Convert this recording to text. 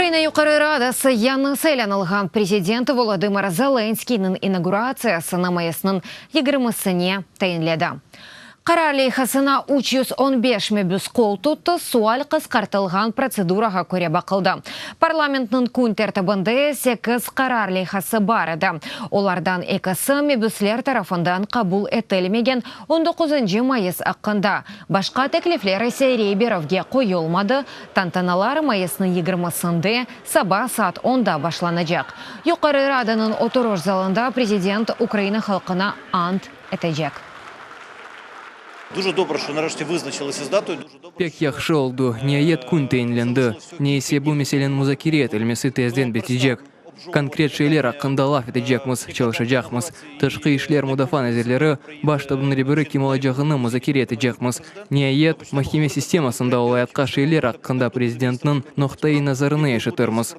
Ukraina Yuqarı Radası yañı saylanılğan prezident Volodımır Zelenskıynıñ inauguratsiyasını mayısnıñ yigirmisine tayinledi. Qarar leyhasına 315 mebüs qol tuttı, sual qısqartılğan protsedurağa köre baqıldı. Parlamentniñ kün tertibinde sekiz qarar leyhası bar edi, olardan ekisi mebüsler tarafından qabul etilmegen on doquzıncı mayıs aqqında, başqa teklifler ise rey berüvge qoyulmadı. Tantanalar mayısnıñ yigirmisinde saba saat onda başlanacaq. Yuqarı Radanıñ oturış zalında prezident Ukraina halqına ant etecek. Дуже добре, що нарешті визначилися з датою. Дуже добре. Pek yahşı oldı, niayet kün tayinlendi. Ne ise bu meseleniñ muzakere etilmesi tezden bitecek. Konkret şeyler aqqında laf etecekmiz, çalışacaqmız. Tışqı işler, mudafaa nazirleri, Baş ştabnıñ reberi kim olacağını muzakere etecekmiz. Niayet, mahkeme sistemasında olayatqa şeyler aqqında prezidentniñ noqtaiy nazarını eşitirmiz.